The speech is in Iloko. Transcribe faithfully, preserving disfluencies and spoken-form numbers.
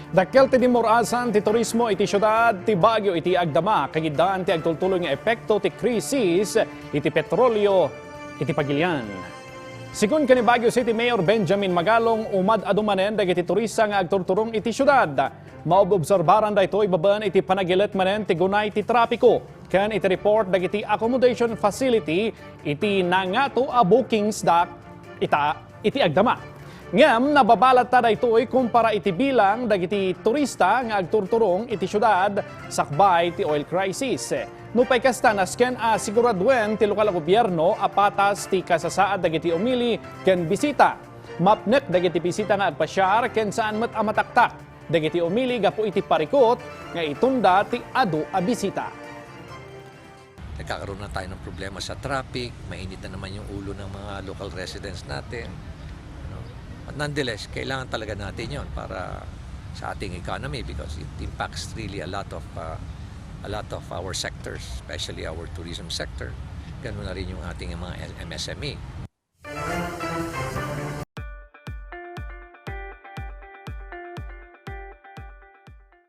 Dakkel ti dimmur-asan ti turismo iti siudad ti Baguio iti agdama, kagiddaan ti agtultuloy nga epekto ti krisis iti petrolio iti pagilian. Segun ken ni Baguio City Mayor Benjamin Magalong, umad-adu manen dagiti turista nga agturturong iti siudad. Maobobserbaran daytoy babaen iti panagilet manen ti gunay ti trapiko ken iti report dagiti accommodation facility iti nangato a bookings da ita iti agdama. Ngem nababalatta daytoy kumpara iti bilang dagiti turista nga agturturong iti siudad sakbay ti oil crisis. Nupay kasta, nasken a siguraduen ti lokal a gobierno a patas ti kasasaad dagiti umili ken bisita. Mapnek dagiti bisita nga agpasiar ken saan met a mataktak dagiti umili gapu iti parikut nga itunda ti adu a bisita. Nagkakaroon na tayo ng problema sa traffic, mainit na naman yung ulo ng mga local residents natin. Ano? But nonetheless, kailangan talaga natin yon para sa ating economy because it impacts really a lot of uh, a lot of our sectors, especially our tourism sector. Ganun na rin yung ating mga M S M E.